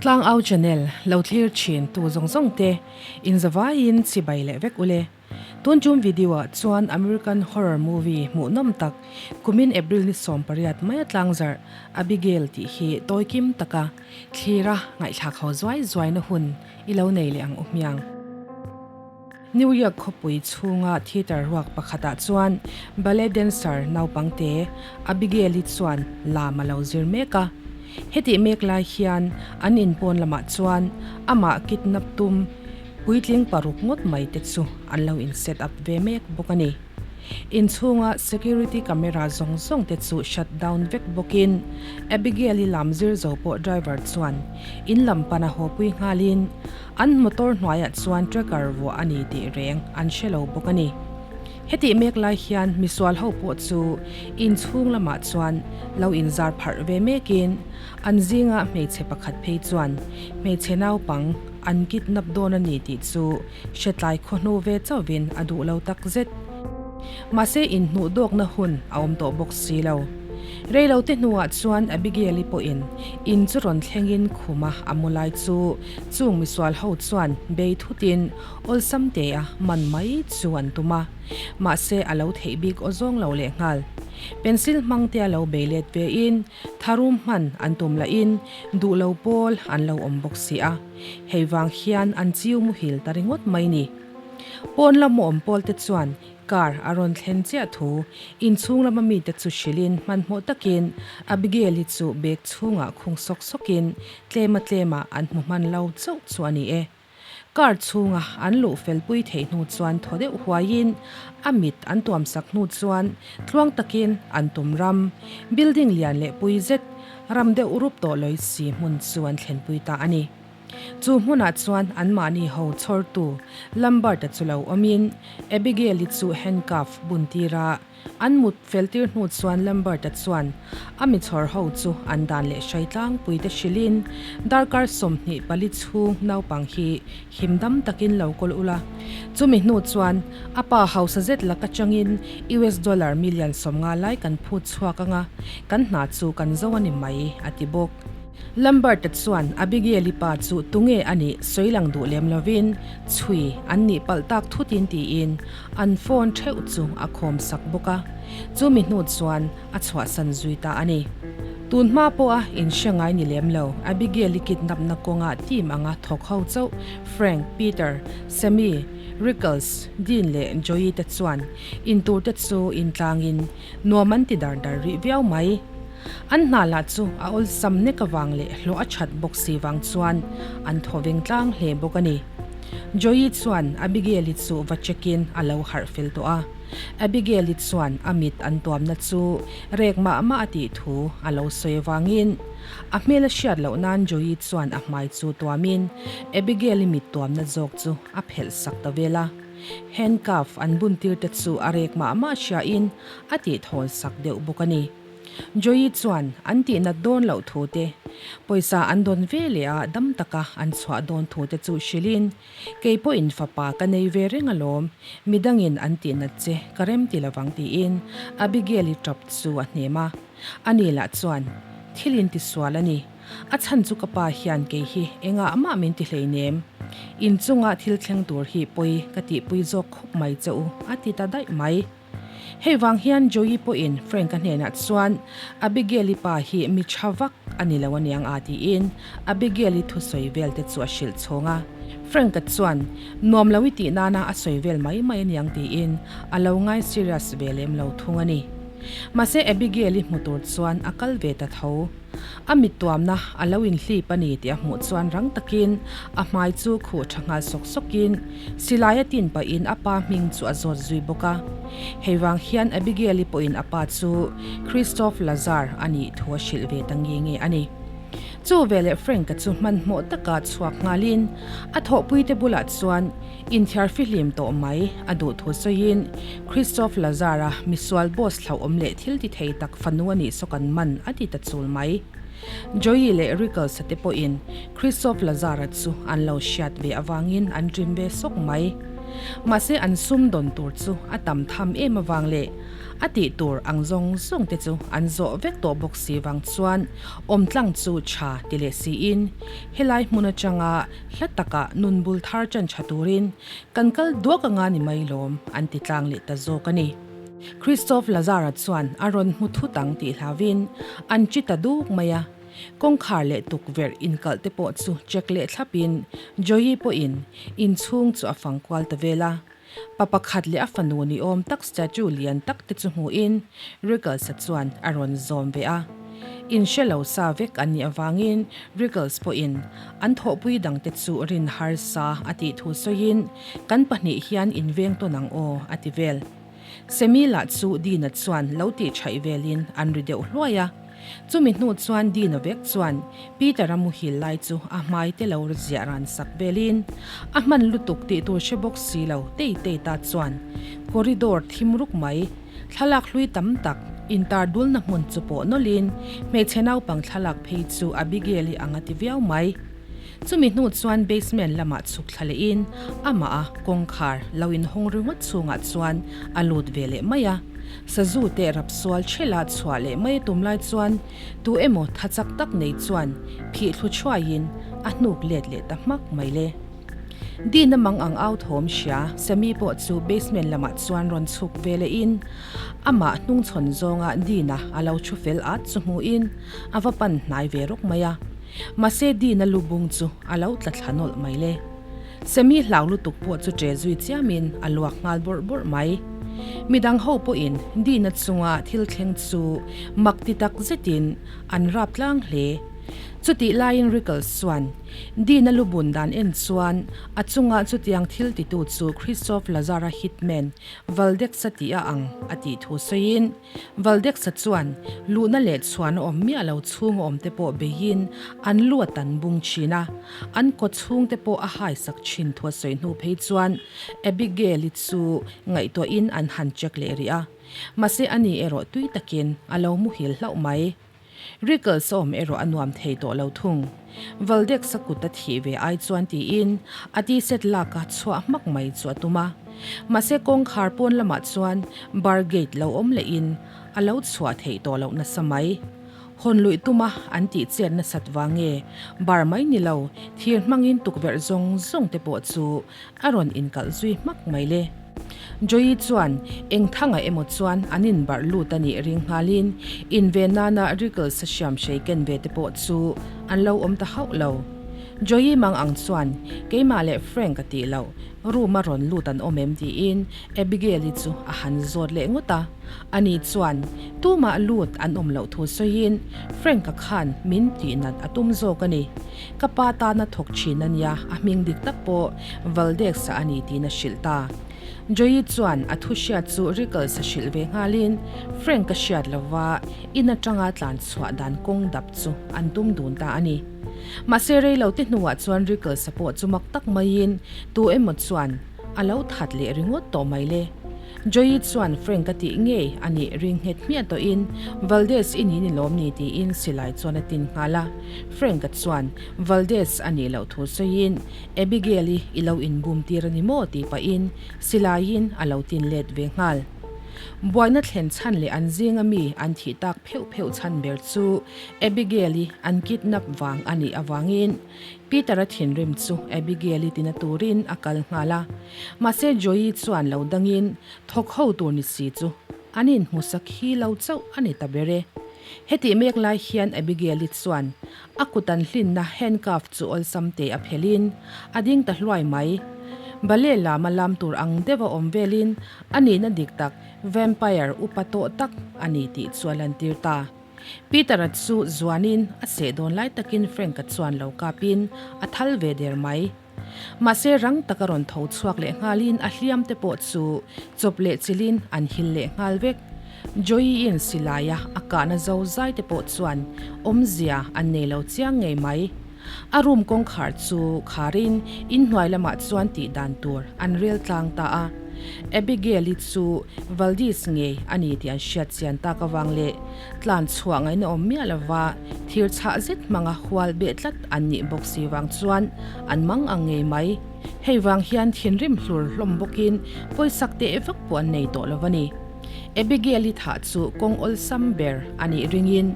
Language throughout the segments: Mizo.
Tlangau channel lo thlir thin tu zawng zawng te in zavaiin chibai leh vek ule. Tun tum video ah chuan American horror movie hmuhnawm tak kumin April ni 18 maia tlangzarh Abigail tih hi tawikim taka thlira ngaihthlak ho zuai zuaina hun i lo nei leh ang u hmiang. New York khawpui chhunga theatre ruak pakhatah chuan ballet dancer naupangte Abigail-i chuan lam a lo zir mek a. Hetih mek lai hian an inpawn lamah chuan amah kidnap tum puitling paruk ngawt mai te chu an lo in set up ve mek bawk a ni. Inchhunga security camera zawng zawng te chu shut down vek bawkin Abigail-i lam zir zo pawh driver chuan in lam pana haw pui nghalin an motor hnuaiah chuan tracker vuah a ni tih reng an hre lo bawk a ni. Hetih mek lai hian misual ho pawh chu inchhung lamah chuan lo inzar pharh ve mekin an zinga hmeichhe pakhat phei chuan hmeichhe naupang an kidnap dawn a ni tih chu Hretlai khawhnu ve chauhvin a duh lo tak zet. Mahse inhnuh dawkna hun a awm tawh bawk si lo. Reilote hnuah chuan Abigail-i pawhin in chu rawn thlengin khuma a mu lai chu chung misual ho chuan bei thutin awlsam tea man mai chu an tum a. Mahse a lo theih bik aw zawng lo lehnghal. Pencil hmangtea lo bei let vein tharum hman an tum lahin duh lo pawl an lo awm bawk si a. Hei vang hian an chiu muhil ta ringawt mai ni. Pawn lam awm pawl te chuan car a rawn thlen chiah thu inchhung lama mite chu hrilhin hmanhmawh takin Abigail-i chu bag chhungah khung sawk sawkin tlema tlema an hmu hman lo chauh chu a ni e. Car chhunga an luh fel pui theih hnu chuan thaw deuh huaiin a mit an tuam sak hnu chuan tluang takin an tum ram building lian leh pui zet Ram deuh rup tawh lawi si hmun chu an thlenpui ta a ni. Chu hmunah chuan anmahni ho chhawrtu Lambert-a chu lo awmin Abigail-i chu handcuff bun tir a, an mut fel tir hnu chuan Lambert-a chuan a mi chhawr ho chu an dan leh hrai tlangpui te hrilhin darkar 24 chhung naupang hi Him dam takin lo kawl ula. Chumi hnu chuan a pa hausa zet lak atangin US dollar million 50 lai kan phut chhuak anga, kan hna chu kan zo a ni mai, a ti bawk. Lambert-a chuan Abigail-i pa chu tunge a nih sawi lang duh lem lovin chhui an nih palh tak thutin tiin an phone theuh chu a khawm sak bawk a. Chumi hnu chuan a chhuahsan zui ta a ni. Tun hma pawha inhre ngai ni lem lo, Abigail-i kidnap-na kawngah team anga thawk ho chauh Frank, Peter, Sammy, Rickles, Dean leh Joey te chuan intur te chu intlangin nuam an ti dar dar rih viau mai. An hna lah chu a awlsam nek avang leh hlawh a that bawk si vang chuan an thaw veng tlang hle bawk a ni. Joey chuan Abigail-i chu va check-in a lo harh fel tawh a. Abigail-i chuan a mit an tuamna chu rek mah mah a tih thu a lo sawi avangin a hmel a hriat loh nan Joey chuan a hmai chu tuamin Abigail-i mit tuamna zawk chu a phelh sak ta vel a. Handcuff an bun tir te chu a rek mah mah hriain a tih thawl sak deuh bawk a ni. Joey chuan an tih nat dawn loh thu te, pawisa an dawn ve leh a dam taka an chhuah dawn thu te chu hrilhin, Kei pawhin fapa ka nei ve reng alawm, midangin an tih nat che ka rem ti lovang tiin Abigail-i tap chu a hnem a. Ani lah chuan, Thil in tisual a ni, a chhan chu ka pa hian kei hi engah mah min ti hleinem. In chunga thil thleng tur hi pawi ka tihpui zawk khawp mai che u, a ti ta daih mai. Hei vang hian Joey pawhin Frank-a hnenah chuan Abigail-i pa hi mi tha vak a ni lo aniang a tiin Abigail-i thusawi vel te chu a hrilh chhawng a. Frank-a chuan nuam lo i tih nana a sawi vel mai mai aniang tiin a lo ngai serious ve lem lo thung a ni. Mahse Abigail-i hmu tur chuan a kal ve ta tho. A mittuamna a lo inhlip a ni tih a hmuh chuan rang takin a hmai chu khuh tha nghal sawk sawkin silai a tin pahin a pa hming chu a zawt zui bawk a. Hei vang hian Abigail-i pawhin a pa chu Christoph Lazar a nih thu a hrilh ve ta nge nge a ni. Chu veleh Frank-a chu hmanhmawh taka chhuak nghalin a thawhpuite bulah chuan Inthiar fihlim tawh mai a duh thu sawiin Christoph Lazar-a misual boss hlauhawm leh thil ti thei tak fanu a nih saw kan man a ti ta chul mai. Joey leh Rickles-a te pawhin Christoph Lazar-a chu an lo hriat ve avangin an ṭim ve sawk mai. Mahse an sum dawn tur chu a tam tham em avang leh. A tih tur ang zawng zawng te chu an zawh vek tawh bawk si vang chuan awm tlang chu tha ti leh siin helai hmun atanga hla takah nun bul thar chan tha turin kan kal duak anga ni mai lawm an ti tlang leh ta zawk a ni. Christoph Lazara chuan a rawn hmu thut ang tih hlauvin an chi ta duk mai a, kawngkhar leh tukverh inkalh te pawh chu check leh thlapin Joey pawhin inchhung chu a fang kual ta vel a. Pa pakhat leh a fanu ni awm tak statue lian tak te chu hmuhin Rickles-a chuan a rawn zawm ve a. In hre lo sa vek an nih avangin Rickles pawhin an thawhpui dangte chu rin harsa a tih thu sawiin kan pahnih hian inveng tawn ang aw a ti vel. Semi lah chu Dina chuan lo tih thaih velin an ri deuh hluai a. Chumi hnu chuan Dina vek chuan Peter-a muhil lai chu a hmai te lo ziah ran sak velin a hman lutuk tih tur hre bawk si lo tei tei ta chuan corridor thim ruk mai thlalak hlui tam tak intar dulna hmun chu pawh nawlhin hmeichhe naupang thlalak phei chu Abigail-i ang a ti viau mai. Chumi hnu chuan basement lamah chhuk thla lehin amah a kawngkhar lo inhawng ringawt chhungah chuan a lut ve leh mai a. Sazu te rap sual thela chhuah leh mai a tum lai chuan tu emaw tha chak tak nei chuan phih thlu thuaiin a hnuk let leh ta hmak mai le. Dina mang ang au thawm hria Sammy pawh chu basement lamah chuan rawn chhuk ve lehin amah hnungchhawn zawnga Dina a lo thu fel at chu hmuhin a va pan hnai ve rawk mai a. Mahse Dina lu bung chu a lo tla thla nawlh mai le. Sammy hlau lutuk pawh chu ṭe zui chiamin a luak nghal bawrh bawrh mai. Midang ho pawhin Dina chunga thil thleng chu mak ti tak zetin an rap tlang hle. Chutih laiin Rickles chuan Dina lu bun dan en chuan a chunga chutiang thil titu chu Christoph Lazara hitman Valdex-a tih a ang a tih thu sawiin Valdex-a chuan luhna leh chhuan a awm miah lo chhung a awm te pawh beiin an lu a tan bung thin a, an kaw chhung te pawh a haisak thin thu a sawi hnu phei chuan Abigail-i chu ngaihtuahin an han check leh rih a, mahse ani erawh tui takin a lo muhil hlauh mai. Rickles awm erawh a nuam thei tawh lo thung. Valdex-a kut a thih ve ai chuan tiin a t-set lak a chhuah hmak mai chu a tum a. Mahse kawngkhar pawn lamah chuan bar gate lo awm lehin a lo chhuah theih tawh loh nasa mai. Hawn luih tuma an tih chet nasat vang nge bar mai ni lo thir hmangin tukverh zawng zawng te pawh chu a rawn inkalh zui hmak mai le. Joey chuan eng thangah emaw chuan an inbarh lut a nih ring nghalin inven nana Rickles a hriam hrei ken ve te pawh chu an lo awm ta hauh lo. Joey mang ang chuan keimah leh Frank a tih loh room a rawn lut an awm em tiin Abigail-i chu a han zawt leh ngawt a. Ani chuan tumah lut an awm loh thu sawiin Frank-a khan min tihnat a tum zawk a ni. Ka pa tana thawk thin a nia, a hming dik tak pawh Valdex-a a ni tiin a hrilh ta. Joey chuan a thu hriat chu Rickles-a hrilh ve nghalin Frank-a hriat lova in atanga tlan chhuah dan kawng dap chu an tum dun ta a ni. Mahse rei lo te hnuah chuan Rickles-a pawh chu mak tak maiin tu emaw chuan a lo that leh ringawt tawh mai le. Joey chuan Frank a tih ngei a nih ring nghet hmiah tawhin Valdez i ni ni lawm ni tiin silai chuan a tin nghal a. Frank-a chuan Valdez a nih loh thu sawiin Abigail-i i lo inbum tir a ni maw tih pahin silaiin a lo tin let ve nghal. Buaina thlen chhan leh an zinga mi an thih tak pheuh pheuh chhan ber chu Abigail-i an kidnap vang a nih avangin Peter-a thinrim chu Abigail-i tina turin a kal nghal a. Mahse Joey chuan lo dangin thawk ho tur ni si chu an inhmusak hi lo chauh a ni ta ber e. Hetih mek lai hian Abigail-i chuan a kut an hlinna handcuff chu awlsam te a phelhin a ding ta hluai mai. Ballet lama lam tur ang deuh a awm velin a nihna dik tak vampire upa tawh tak a ni tih chu a lantir ta. Peter-a chu zuanin a seh dawn lai takin Frank-a chuan lo kapin a thal ve der mai. Mahse rang taka rawn tho chhuak leh nghalin a hliam te pawh chu chawp leh chilhin an hil leh nghal vek. Joey-in silaia a kahna zo zai te pawh chuan awmzia an nei lo chiang ngei mai. A room kawngkhar chu kharin inhnuai lamah chuan tih dan tur an rel tlang ta a. Abigail-i chu Valdis ngei a ni tih an hriat chian tak avang leh tlan chhuah ngaihna awm miah lova thir chhah zet hmanga hual beh tlat an nih bawk si vang chuan an mang ang ngei mai. Hei vang hian thinrim hlur hlawm bawkin pawisak teh vak pawh an nei tawh lo a ni. Abigail-i thah chu kawng awlsam ber a nih ringin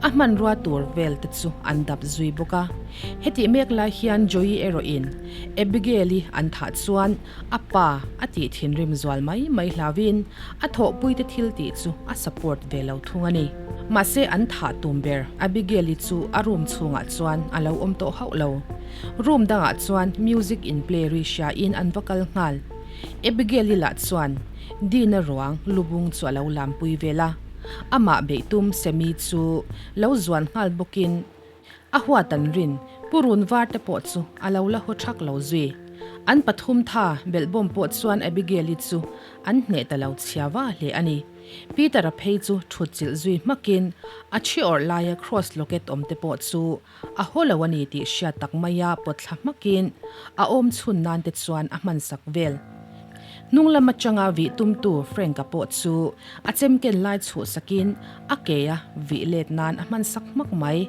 a hmanrua tur vel te chu an dap zui bawk a. Hetih mek lai hian Joey erawhin Abigail-i an thah chuan a pa a tih thinrim zual mai mai hlauhin a thawhpuite thil tih chu a support ve lo thung a ni. Mahse an thah tum ber Abigail-i chu a room chhungah chuan a lo awm tawh hauh lo. Room dangah chuan music in play ri hriain an va kal nghal. Abigail-i lah chuan Dina ruang lubung chu a lo lampui vel a, amah beih tum Sammy chu lo zuan nghal bawkin a huat an rin purun var te pawh chu a lo la haw thak lo zui. An pathum tha belhbawm pawh chuan Abigail-i chu an hneh ta lo chhia va hle a ni. Peter-a phei chu thut chilh zui hmakin a thi awrh laia cross locket awm te pawh chu A haw lo a ni tih hriat tak maia pawt thla hmakin a awm chhun nan te chuan a hman sak vel. Hnung lam atanga vih tumtu Frank-a pawh chu a chem ken lai chhuh sakin a ke a vih let nan a hman sak hmak mai.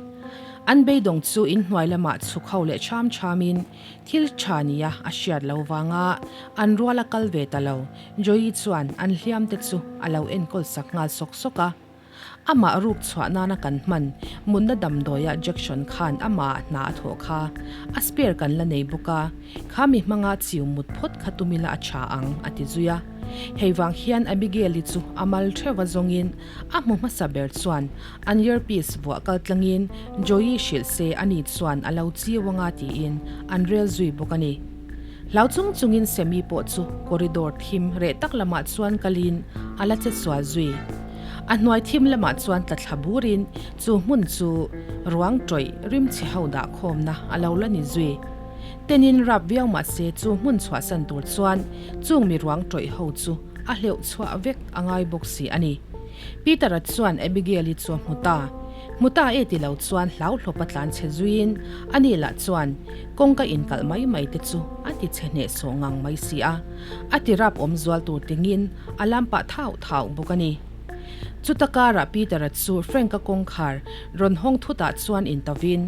An beidawng chu inhnuai lamah chhuk ho leh cham chamin thil tha nia a hriat lo vanga an rual a kal ve ta lo. Joey chuan an hliam te chu a lo enkawl sak nghal sawk sawk a. Amah ruk chhuah nana kan hman mutna damdawia jection khan amah hna a thawh kha a spare kan la nei bawk a, kha mi hmanga chiu mut phawt kha tum ila a tha ang, a ti zui a. Hei vang hian Abigail-i chu a mal theuh a zawngin a hmu hmasa ber chuan an earpiece vuah kal tlangin Joey hrilh se ani chuan a lo chiu anga tiin an rel zui bawk a ni. Hlau chung chungin Sammy pawh chu corridor thim reh tak lamah chuan kalin a la che sual zui. A hnuai thim lamah chuan tla thla burin chu hmun chu ruang tawih rimchhe ho dah khawmna a lo la ni zui. Tenin rap viau mah se chu hmun chhuahsan tur chuan chung mi ruang tawih ho chu a hleuh chhuah vek a ngai bawk si a ni. Peter-a chuan Abigail-i chu a hmu ta. Hmu ta e ti lo chuan hlauhlawp a tlan chhe zuiin ani lah chuan kawngka inkalh mai mai te chu a ti chhe hnehsawh ngang mai si a, a ti rap awm zual tur tingin a lam pah thauh thauh bawk a ni. Chuta karah Peter-a chu Frank-a kawngkhar rawn hawng thutah chuan intavin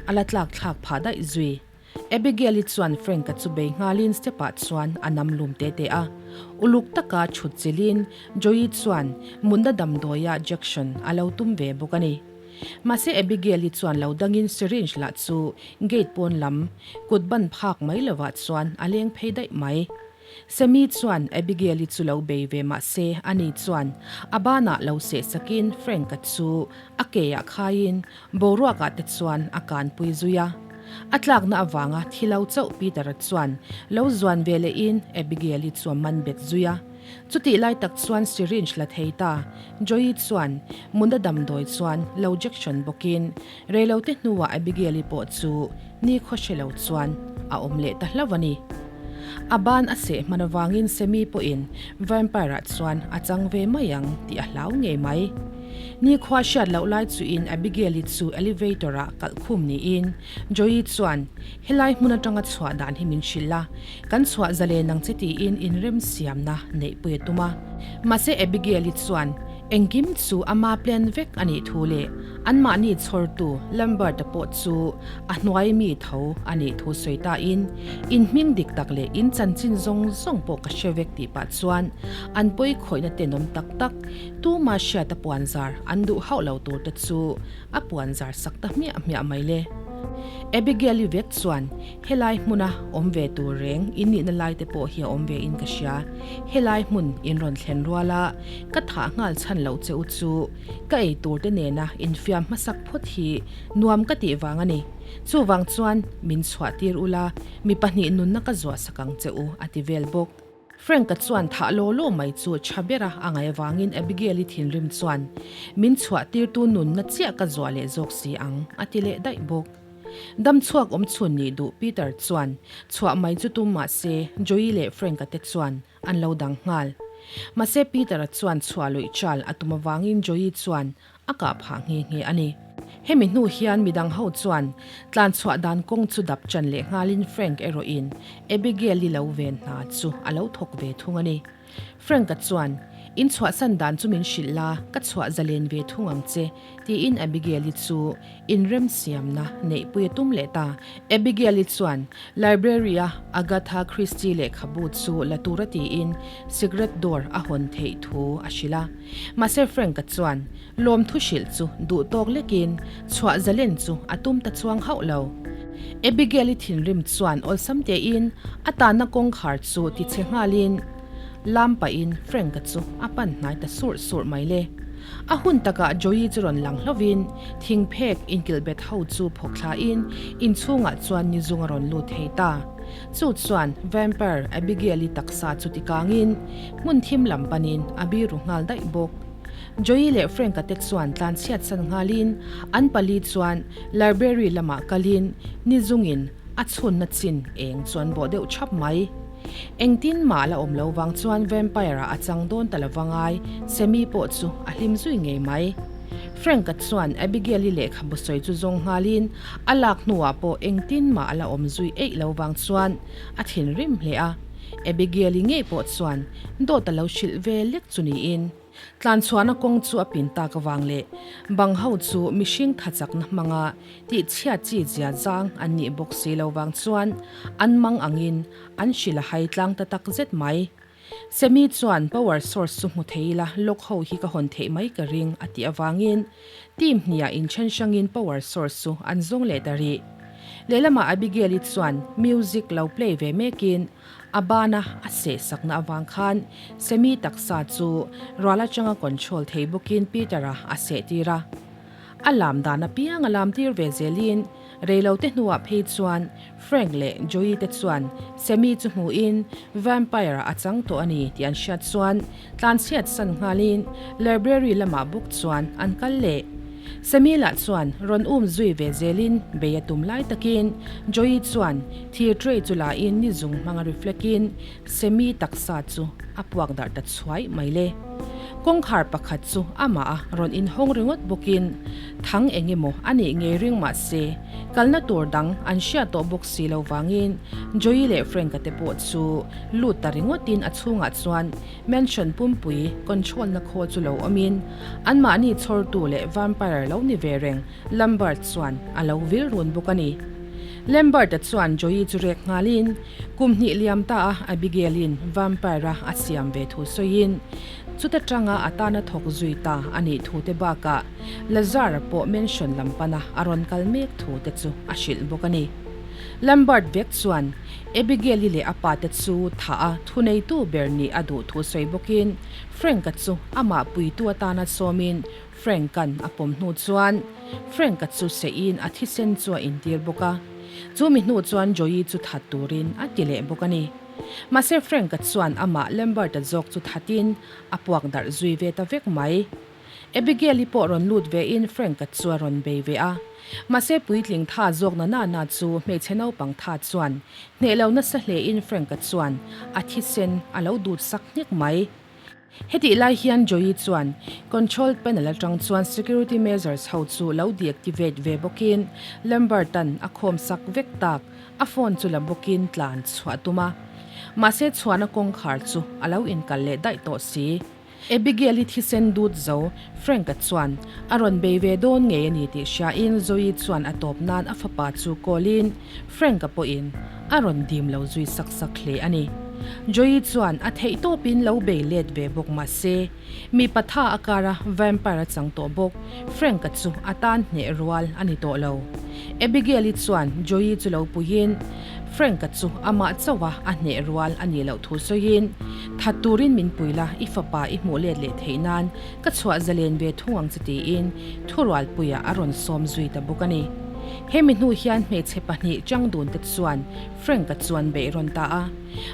a la tlak thlak phah daih zui. Abigail-i chuan Frank-a chu bei nghalin step-ah chuan a nam lum te te a. Uluk taka chhut chilhin Joey chuan mutna damdawia jection a lo tum ve bawk a ni. Mahse Abigail-i chuan lo dangin syringe lah chu gate pawn lam kut ban phak mai lovah chuan a leng phei daih mai. Sammy chuan Abigail-i chu lo bei ve mah se ani chuan a banah lo seh sakin Frank-a chu a ke-ah khaiin boruakah te chuan a kanpui zui a. A tlakna avanga thi lo chauh Peter-a chuan lo zuan ve lehin Abigail-i chu a man bet zui a. Chutih lai tak chuan syringe la thei ta Joey chuan muna damdawi chuan lo jection bawkin reilote hnuah Abigail-i pawh chu nikhaw hre lo chuan a awm leh ta hlauh a ni. A ban a seh hman avangin Sammy pawhin vampire-ah chuan a chang ve mai ang tih a hlau ngei mai. Nikhua hriat loh lai chuin Abigail-i chu elevator-ah kalh khum niin Joey chuan helai hmun atanga chhuah dan hi min hrilh a, Kan chhuah zalen ang che tiin inremsiamna neihpui a tum a. Mahse Abigail-i chuan engkim chu ama plan vek a nih thu leh anmahni chhawrtu Lambert-a pawh chu a hnuai mi tho a nih thu sawi tain in hming dik tak leh in chanchin zawng zawng pawh ka hre vek tih pah chuan an pawi khawihna tenawm tak tak tuma hriata puanzar an duh hauh lo tur te chu a puanzar sak ta hmiah hmiah mai le. Abigail-i vek chuan Helai hmuna awm ve tur reng in nihna lai te pawh hi a awm ve in ka hria. Helai hmun in rawn thlen rual a, ka thah nghal chhan loh che u chu ka ei tur te nena infiam hmasak phawt hi nuam ka tih vang a ni. Chuvang chuan min chhuah tir ula, mi pahnih nunna ka zuah sak ang che u a ti vel bawk. Frank-a chuan thah law law mai chu tha bera a ngaih avangin Abigail-i thinrim chuan min chhuah tirtu nunna chiah ka zuah leh zawk si ang a ti leh daih bawk. Dam chhuak awm chhun nih duh Peter chuan chhuah mai chu tum mah se Joey leh Frank-a te chuan an lo dang nghal. Mahse Peter-a chuan chhuah luih chal a tum avangin Joey chuan a kah phah nghe nghe a ni. Hemi hnu hian midang ho chuan tlan chhuah dan kawng chu dap chan leh nghalin Frank erawhin Abigail-i lo ven hna chu a lo thawk ve thung a ni. Frank-a chuan. In chhuahsan dan chu min hrilh la, ka chhuah zalen ve thung ang che, tiin Abigail-i chu inremsiamna neihpui a tum leh ta. Abigail-i chuan Library-a Agatha Christie lehkhabu chu la tura tiin cigarette dawr a hawn theih thu a hrilh a. Mahse Frank-a chuan lawmthu hrilh chu duh tawk lekin chhuah zalen chu a tum ta chuang hauh lo. Abigail-i thinrim chuan awlsam tein a tanna kawngkhar chu tichhe nghalin lam pahin Frank-a chu a pan hnai ta surh surh mai le. A hun takah Joey chu rawn lang hlovin thingphek inkilhbet ho chu phawk thlain inchhungah chuan nizung a rawn lut thei ta. Chu chuan Vampire Abigail-i taksa chu tikangin hmun thim lam panin a biru nghal daih bawk. Joey leh Frank-a te chuan tlanchhiat san nghalin an pali chuan library lamah kalin nizungin a chhunna chin eng chu an bawh deuh thap mai. Engtin mah la awm lo vang chuan Vampire-ah a chang dawn ta lova ngai Sammy pawh chu a hlim zui ngei mai. Frank-a chuan Abigail-i lehkhabu sawi chu zawng nghalin a lak hnuah pawh engtin mah a la awm zui eih lo vang chuan a thinrim hle a. Abigail-i ngei pawh chuan dawt a lo hrilh ve lek chu niin. Tlanchhuahna kawng chu a pin tak avang leh bang ho chu mihring tha chakna hmanga tihchhiat chi zia zang an nih bawk si lo vang chuan an mang angin an hrilh a hai tlang ta tak zet mai. Semi chuan power source chu hmu thei ila lock ho hi ka hawn theih mai ka ring a tih avangin team hniah inthen hrangin power source chu an zawng leh ta rih. Lehlamah Abigail-i chuan music lo play ve mekin A bana a seh sakna avang khan Semi taksa chu rual atanga control thei bawkin Peter-a a seh tir a. A lam dan apiang a lam tir ve zelin reilote hnuah phei chuan Frank leh Joey te chuan Semi chu hmuhin vampire-ah a chang tawh a ni tih an hriat chuan tlanchhiat san nghalin library lamah bawk chuan an kal leh. Semi lah chuan rawn um zui ve zelin bei a tum lai takin Joey chuan thir tray chu la in ni zung hmanga reflect in Semi taksa chu a puak darh ta chhuai mai le. Kawngkhar pakhat chu amah a rawn inhawng ringawt bawkin thang eng emaw a nih ngei ring mah se kalna tur dang an hriat tawh bawk si lo vangin Joey leh Frank-a te pawh chu lut ta ringawtin a chhungah chuan Mansion pumpui control na khaw chu lo awmin anmahni chhawrtu leh vampire lo ni ve reng Lambert chuan a lo vil run bawk a ni. Lambert-a chuan Joey chu rek nghalin kum hnih liam ta a Abigail-in vampire-a a siam ve thu sawiin chuta tanga a tana thawk zui ta a nih thu te bakah Lazar-a pawh mansion lam pana a rawn kal mek thu te chu a hrilh bawk a ni. Lambert vek chuan Abigail-i leh a pate chu thah a thuneitu ber nih a duh thu sawi bawkin Frank-a chu amah puitu atana sawmin Frank-a'n a pawm hnu chuan Frank-a chu seiin a thisen chu a intir bawk a. Chu mi hnu chuan Joey chu that turin a ti leh bawk a ni. Mahse Frank-a chuan amah Lambert-a zawk chu thatin a puak darh zui ve ta vek mai. Abigail-i pawh rawn lut vein Frank-a chu a rawn bei ve a. Mahse puitling tha zawk na na na chu hmeichhe naupang tha chuan hneh lo nasa hlein Frank-a chuan a thisen a lo dut sak nghek mai. Hetih lai hian Joey chuan control panel atang chuan security measures ho chu lo deactivate ve bawkin Lambert-a'n a khawm sak vek tak a phone chu la bawkin tlan chhuah a tum a. Mahse chhuahna kawngkhar chu a lo inkal leh daih tawh si. Abigail-i thisen dut zo, Frank-a chuan a rawn bei ve dawn ngei a ni tih hriain Zoe chuan a tawp nan a fapa chu call-in Frank-a pawhin a rawn dim lo zui sak sak hle a ni. Joey chuan a theih tawpin lo bei let ve bawk mah se, mipa tha a kara vampire a chang tawh bawk, Frank-a chu a tan hneh rual a ni tawh lo. Abigail-i chuan Joey chu lo puiin Frank-a chu amah chauha a hneh rual a nih loh thu sawiin, That turin min pui la, i fapa i hmuh let leh theih nan ka chhuah zalen ve thung ang che tiin thurualpuiah a rawn sawm zui ta bawk a ni. Hemi hnu hian hmeichhe pahnih changdun te chuan Frank-a chuan beih rawn ta a.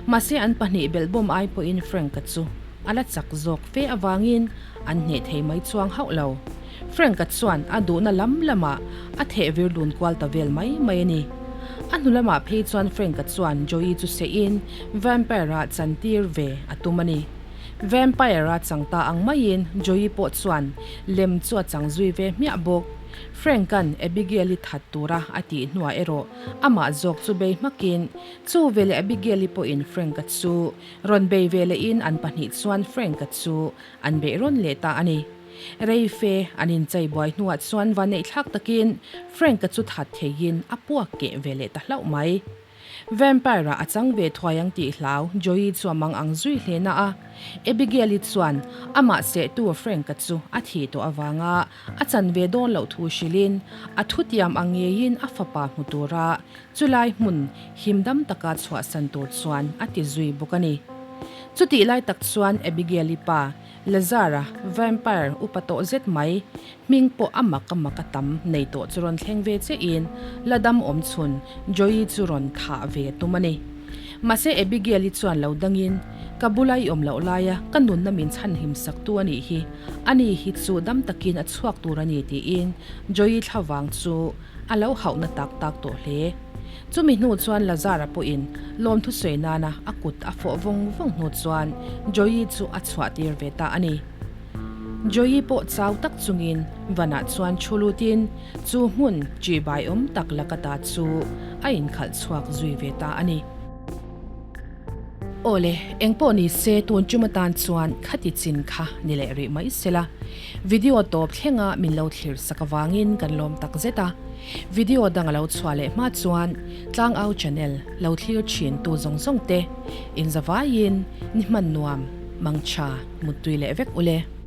Mahse an pahnih belhbawm ai pawhin Frank-a chu a la chak zawk fe avangin an hneh thei mai chuang hauh lo. Frank-a chuan a duhna lam lamah a theh vir dun kual ta vel mai mai a ni. A hnu lamah phei chuan Frank-a chuan Joey chu seihin Vampire-a chantir ve a tum a ni. Vampire-a chang ta ang maiin Joey pawh chuan lem chu a chang zui ve hmiah bawk. Frank-a'n Abigail-i that tura a tih hnuah erawh amah zawk chu bei hmakin chu veleh Abigail-i pawhin Frank-a chu rawn bei ve lehin an pahnih chuan Frank-a chu an beih rawn leh ta a ni. Rei fe an inchei buai hnuah chuan vaneihthlak takin Frank-a chu that theiin a puak keh ve leh ta hlauh mai. Vampire-ah a chang ve thuai ang tih hlau Joey chu a mang ang zui hle na a. Abigail-i chuan amah sehtu Frank-a chu a thih tawh avanga a chan ve dawn loh thu hrilhin a thutiam ang ngeiin a fapa hmu tura chulai hmun himdam taka chhuahsan tur chuan a ti zui bawk a ni. Chutih lai tak chuan Abigail-i pa Lazar-a vampire upa tawh zet mai Hming pawh a mak a mak a tam nei tawh chu rawn thleng ve chiahin la dam awm chhun Joey chu rawn thah ve a tum a ni. Mahse Abigail-i chuan lo dangin, Ka bula i awm loh laia ka nunna min chhanhim saktu a nih hi, ani hi chu dam takin a chhuak tur a ni tiin Joey thlavang chu a lo hauhna tak tak tawh hle. Chumi hnu chuan Lazara pawhin lawmthu sawi nana a kut a fawh vawng vawng hnu chuan Joey chu a chhuahtir ve ta a ni. Joey pawh chau tak chungin vanah chuan thu lutin chu hmun ṭihbaiawm tak laka ta chu a inkhalh chhuak zui ve ta a ni. Awle, engpawh ni se tun tum atan chuan khati chin kha ni leh rih mai sela. Video tawp thlenga min lo thlir sak avangin kan lawm tak zet a. Video dang a lo chhuah leh hma chuan Tlangau channel lo thlir thin tu zawng zawng te inzavaiin ni hman nuam mangtha. Muttui leh vek ule.